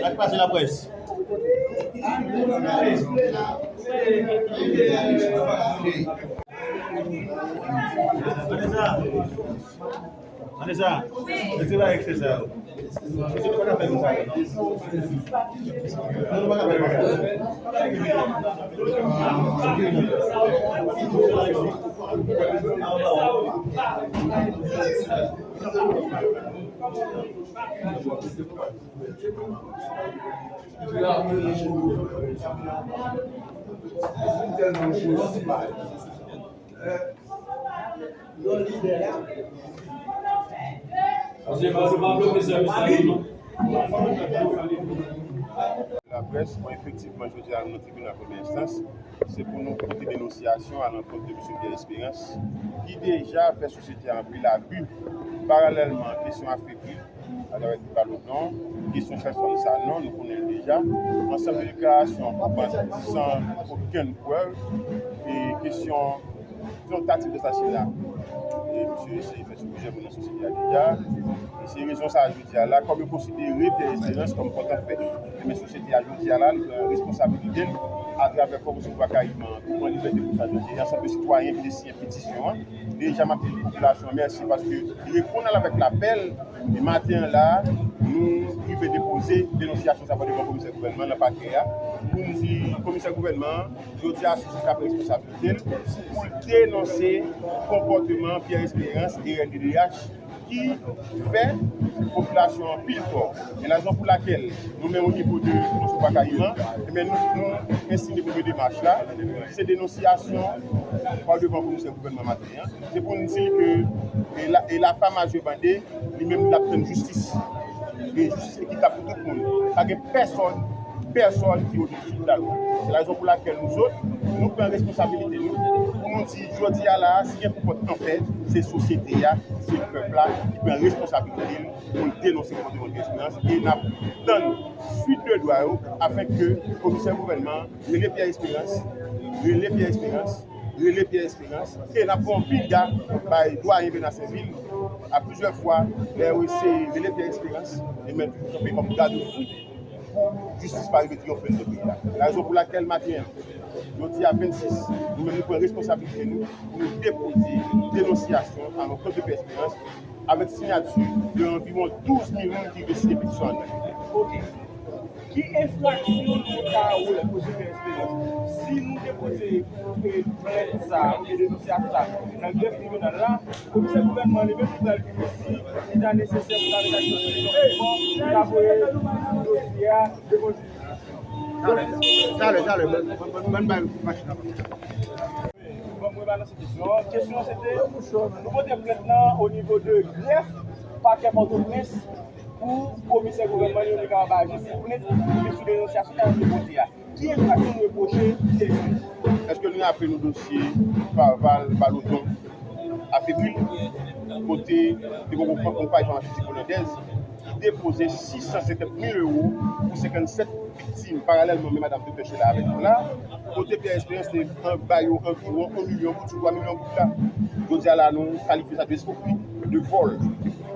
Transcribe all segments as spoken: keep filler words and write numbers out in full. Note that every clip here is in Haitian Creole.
Ak pase laprès. Vanessa, retire eksè sa yo. Mesye, nou pa ka fè konsa, non. Non, nou pa ka fè konsa. Laprès, bon, efektivman, jodi a, nou nan tribinal premyè enstans, se pou nou pote denonsyasyon alankont de mesye Pierre Espérance, ki deja fè sosyete a anpil abi. Paralèlman, kesyon afekri, atravè Ti Balodon, kesyon chèf fanm sa non, nou konnen l deja. Ansanm de deklarasyon pou bandi san okenn prèv. E kesyon tantativ de asasina. E misye eseye fè sou plizyè moun nan sosyete a deja. E se rezon sa a, jodi a la, kòm yo konsidere Pierre Espérance kòm pòtanfè. Ebyen, sosyete a, jodi a la, li pran responsabilite l atravè Komisyon Bwa Kayiman pou pran libète pou sa jodi a, ansanm de sitwayen ki te siyen petisyon an. Deja, m ap di popilasyon an mèsi paske li reponn al avèk lapèl. E maten an la, nou rive depoze denonsyasyon sa pou devan komisè gouvènman nan pakè a. Pou n di komisè gouvènman an, jodi a, sosyete a pran responsabilite l pou l denonse konpòteman Pierre Espérance e R N D D H ki fè popilasyon an anpil tò. E rezon pou lakèl nou menm o nivo de Komisyon Bwa Kayiman, ebyen nou, nou estime pou ke demach la, se denonsyasyon pa devan komisè gouvènman maten an. Se pou n di ke e la, e la pa majè bande, li menm l ap tann jistis. E jistis ekitab pou tout moun. Pa gen pèsòn, pèsòn ki odesou de lalwa. Se rezon pou lakèl nou zòt, nou pran responsabilite nou, pou nou di, jodi a la, si gen pou pòtanfè, se sosyete a, se pèp la ki pran responsabilite l pou l denonse konpòteman Pierre Espérance. E n ap tann swit de dwa yo, afenke komisè gouvènman rele Pierre Espérance, rele Pierre Espérance, rele Pierre Espérance. E n ap fè yon pil gad bay dwayen Bèna Senvil a plizyè fwa, lè yo eseye rele Pierre Espérance, li menm toujou kanpe kòm gadefou pou jistis pa rive triyonfe nan peyi a. Rezon pou lakèl maten an, jodi a vennsis, nou menm nou pran responsabilite nou pou nou depoze denonsyasyon alankont de Pierre Espérance avèk siyati de anviwon douz mil moun ki rive siyen petisyon an. Ok. Ki enfraksyon nou ta wè kote Pierre Espérance? Si nou depoze, e, plent sa, oubyen denonsyasyon sa nan grèf tribinal la, komisè gouvènman li menm li pral vin isi, li ta nesesè pou ta mete aksyon sou li, pou ta voye dosye a devan jistis. Talè, talè, talè, ban, ban, ban, ban bay machin nan. Bon, mwen balanse kesyon an. Kesyon an se te, nou pote plent lan o nivo de grèf pakè Pòtoprens pou komisè gouvènman yo li kapab aji sou plent ki sou denonsyasyon ki te pote a. Ki enfraksyon nou repwoche Pierre Espérance? Èske nou raple nou dosye Faval Balodon a Fevriye, kote te gen yon konpay famasetik olandèz ki depoze sis san senkant mil ewo pou senkannsèt viktim. Paralèlman, men madanm Doktè Sheila avèk nou la, kote Pierre Espérance te an, ba yo anviwon yon milyon goud sou twa milyon goud la. Jodi a la, nou kalifye sa de eskwokri, de vòl.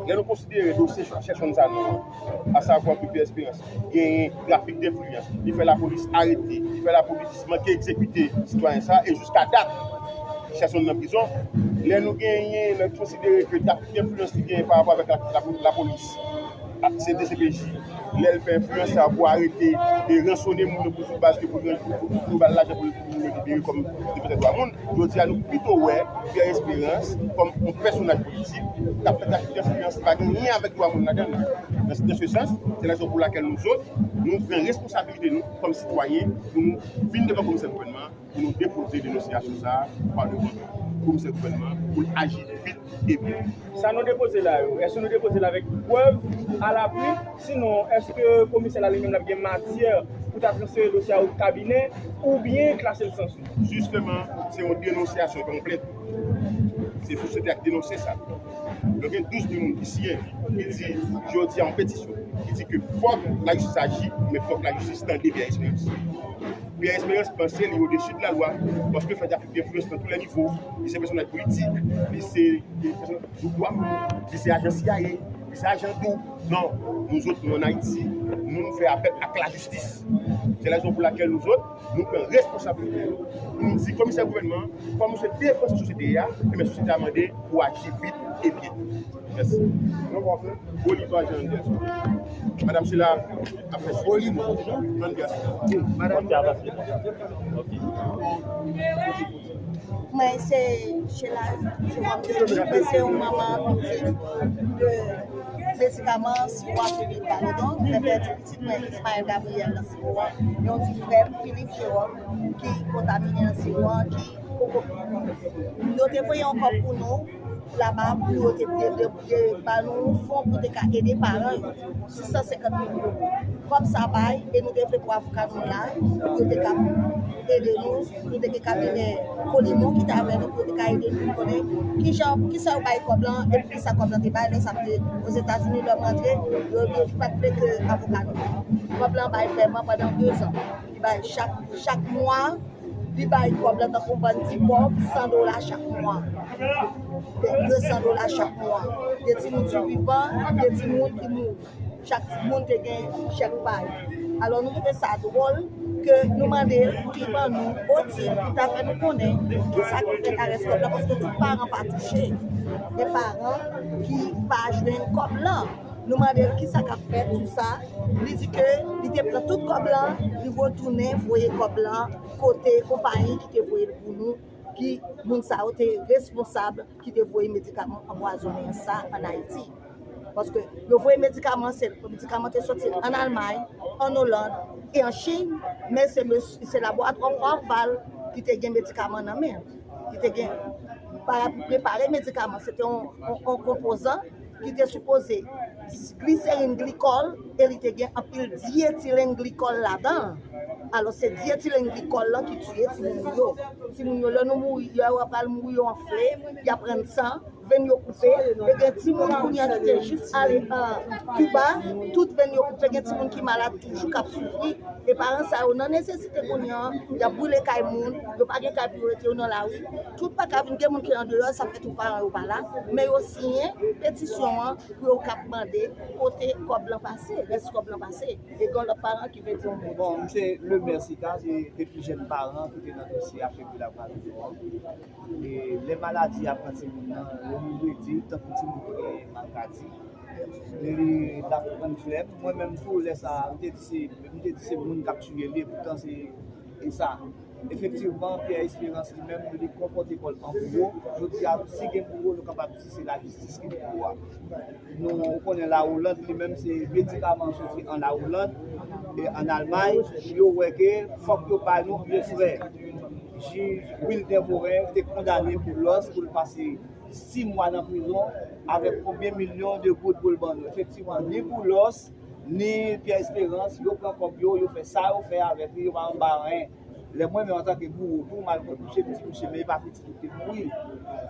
Lè nou konsidere dosye chèchonn sa nou an, asavwa ke Pierre Espérance genyen trafik denfliyans, li fè lapolis arete, li fè lapolis manke egzekite sitwayen sa, e jiska dat, chèchonn nan prizon. Lè nou genyen, lè nou konsidere ke trafik denfliyans li genyen pa rapò avèk la, la, lapolis, ak C D C P J, lè l fè enfliyans sa pou arete e ransone moun yo pou sou baz ke pou, pou, pou, pou ba l lajan pou, pou moun yo libere kòm defansè dwa moun. Jodi a, nou pito wè Pierre Espérance kòm yon pèsonaj politik k ap fè trafik enfliyans, li pa gen anyen avèk dwa moun ladan l. Dans, dans ce sens, se rezon pou lakèl nou zòt, nou pran responsabilite nou kòm sitwayen pou nou vin devan komisè gouvènman an, pou nou depoze denonsyasyon sa a pa devan komisè gouvènman an, pou l aji vit e byen. Sa nou depoze la yo, èske nou depoze l avèk prèv alapui? Sinon, èske komisè la li menm l ap gen matyè pou ta transfere dosye a ot kabinè oubyen klase l san suit? Jisteman, se yon denonsyasyon, se yon plent. Se pou sosyete a ki denonse sa. Donk, gen douz mil moun ki siyen, ki di, jodi a, yon petisyon, ki di ke fòk lajistis aji, men fòk lajistis tande Pierre Espérance. Pierre Espérance panse li odesi de la lwa, paske Fred Afrique gen enfliyans nan tou lè nivo, li se pèsonaj politik, li se pèsonaj dwa moun, li se ajan C I A, li se ajan dou. Non, nou zòt, nou ann Ayiti, nou, nou fè apèl ak lajistis. Se rezon pou lakèl nou zòt, nou pran responsabilite nou pou nou di komisè gouvènman an, kòm nou se defansè sosyete a, ebyen sosyete a mande pou aji vit e byen. Mèsi. Bolivar Jean Anderson. Madame Sheila ap fè Bolivar Jean Anderson. Madame. Mwen se Sheila Jerome Denis, mwen se yon manman viktim de medikaman siwo a Philippe Baladon, mwen pèdi pitit mwen Ismaël Gabriel nan siwo a, yon ti frè m Philippe Jerome ki kontamine nan siwo a, ki poko. Yo te voye yon kòb pou nou laba pou yo te, te, te, te ba nou yon fon pou te ka ede paran yo. Sis san senkant mil dola. Kòb sa bay, e nou te vle pou avoka nou la, pou yo te ka ede nou, nou te gen kabinè Polimon ki te avè nou, pou yo te ka ede nou konnen kijan, poukisa yo bay kòb lan, e poukisa kòb lan te bay, lè sa te Ozetazini, lè m rantre, yo, yo pa t vle ke avoka nou. Kòb lan bay vrèman pandan de zan. Li bay chak, chak mwa, li bay kòb lan tankou bann ti pòv, san dola chak mwa. De san dola chak mwa. Gen timoun sivivan, gen timoun ki mouri. Chak moun te gen chèk pa yo. Alò, nou twouve sa dwòl ke nou mande l pou li ban nou oti, pou ta fè nou konnen kisa ki fèt a rès kòb la, paske tout paran pa touche. Gen paran ki pa jwenn kòb lan. Nou mande l kisa k ap fèt sou sa. Li di ke li te pran tout kòb lan, li retounen voye kòb lan kote konpayi ki te voye l pou nou, ki moun sa yo te responsab, ki te voye medikaman anpwazonnen sa ann Ayiti. Paske yo voye medikaman, se medikaman te soti ann Almay, ann Oland e an Chin, men se mes-, se laboratwa Pharval ki te gen medikaman nan men, ki te gen para pou prepare medikaman. Se te yon, yon, yon konpozan ki te sipoze gliserin glikòl e li te gen anpil dyetilenglikòl ladan. Alò, se dyetilenglikòl lan ki tiye timoun yo. Timoun yo, lè nou mouri, lè yo pral mouri, yo anfle, y ap rann san, venn yo koupe. E gen timoun kounye a ki te jis ale, a, Kiba, tout venn yo koupe. Gen timoun ki malad toujou, k ap soufri. E paran sa yo nan nesesite kounye a, y ap boule kay moun, yo pa gen kay pou yo rete, yo nan lari. Tout pa ka vin, gen moun ki andeyò, sa fè tout paran yo pa la. Men yo siyen petisyon an pou yo kab mande kote kòb lan pase, rès kòb lan pase. E gen lòt paran ki vle di yon mo. Bon, m se Lemaire Sika, se de pli jèn paran ki te nan dosye a fevriye la pral vini an. E lè maladi a pran timoun nan, yo mouri di, tankou timoun ki gen maladi. Li t ap pran flèb. Mwen menm tou, lè sa a, m te di se, m te di se moun k ap tiye li, epoutan se, e sa. Efektivman, Pierre Espérance li menm, li konpòte kò l an bouro. Jodi a, si gen bouro, nou kapab di se lajistis ki bouro a. Nou konnen Lawoland li menm, se medikaman soti an Lawoland e an Almay, yo wè ke fòk yo bay nou de frè. Jij Wilden Morin te kondane Boulos pou l pase sis mwa nan prizon avèk konbyen milyon de goud pou l ban nou. Efektivman, ni Boulos, ni Pierre Espérance, yo pran kòb yo, yo fè sa yo fè avèk li, yo pa anba anyen. Lè mwen menm antanke bouro tou, m al kouche pitit misye, men e pa pitit li te mouri.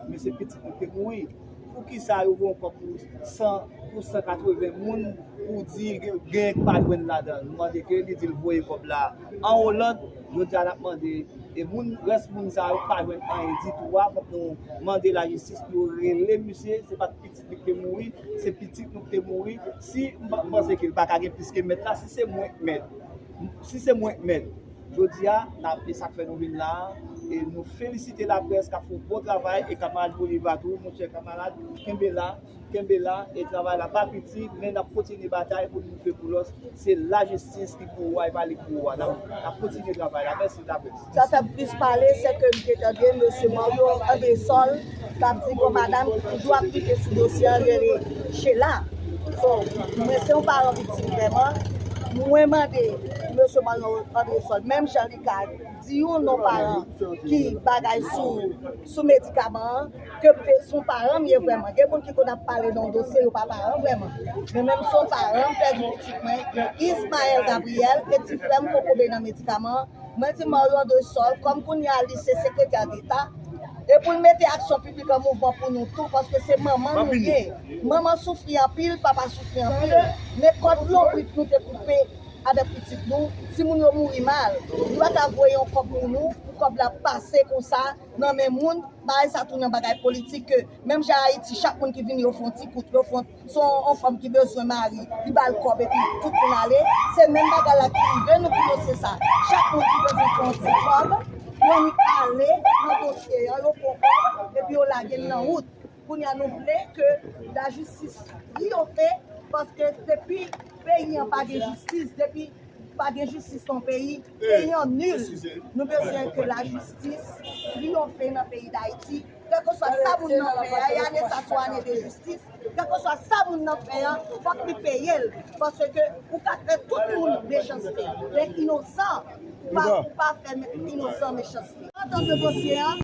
Men se pitit li te mouri. Poukisa yo voye yon kòb pou san, pou san katreven moun pou di gen, gen ki pa jwenn ladan l? Nou mande ke li di l voye kòb la an Oland. Jodi a n ap mande, e moun, rès moun sa yo pa jwenn anyen ditou a, fòk nou mande lajistis pou yo rele misye, se pa t pitit li ki te mouri, se pitit nou ki te mouri. Si m pa, m panse ke l pa ka gen plis ke mèt la, si se mwen k mèt, si se mwen k mèt, jodi a, n ap, e sa k fè nou vin la a, e nou felisite laprès k ap fè yon bon travay, e kamarad Bolivar tou, monchè kamarad, kenbe la, kenbe la, e travay la pa piti, men n ap kontinye batay pou nou montre Boulos se lajistis ki pou ou a, e pa li ki pou ou a. N ap, n ap kontinye travay la. Mèsi laprès. Sa fè m plis pale, se ke m te tande mesye Mario Andrésol k ap di gon madanm ki toujou ap pike sou dosye an rele Sheila. So, mwen se yon paran viktim vrèman. Mwen mande mesye Mario Andrésol, menm jan li ka di yon non paran ki bagay sou, sou medikaman an, ke m te, se yon paran m ye vrèman. Gen moun ki konn ap pale nan yon dosye, yo pa paran vrèman. Men menm se yon paran, m pèdi pitit mwen, Ismaël Gabriel, e ti frè m kokobe nan medikaman an. Mwen di Mario Andrésol, kòm kounye a li se sekretè deta, E pou l mete aksyon piblik an mouvman pou nou tou, paske se manman nou ye. Manman soufri anpil, papa soufri anpil. Men kòd lonbrit nou te koupe avèk pitit nou, timoun yo mouri mal. Nou pa ka voye yon kòb pou nou, pou kòb la pase konsa nan men moun. Bagay sa tounen bagay politik ke menm jan Ayiti, chak moun ki vini yo fè yon ti kout, yo fè yon, se yon, yon fanm ki bezwen mari, li ba l kòb epi tout moun ale. Se menm bagay la ki rive nou pou dosye sa. Chak moun ki bezwen fè yon ti kòb, yo annik ale nan dosye an, yo pran kòb epi yo lage l nan wout. Kounye a nou vle ke lajistis triyonfe, paske depi peyi an pa gen jistis, depi pa gen jistis nan peyi, peyi an nil. Nou bezwen ke lajistis triyonfe nan peyi Dayiti. Kèlkeswa sa moun nan fè a, e ane sa se yon ane de jistis. Kèlkeswa sa moun nan fè a, fòk li peye l. Paske ou ka fè tout moun mechanste, men inosan, ou pa, ou pa fè inosan mechanste. Antan ke dosye an,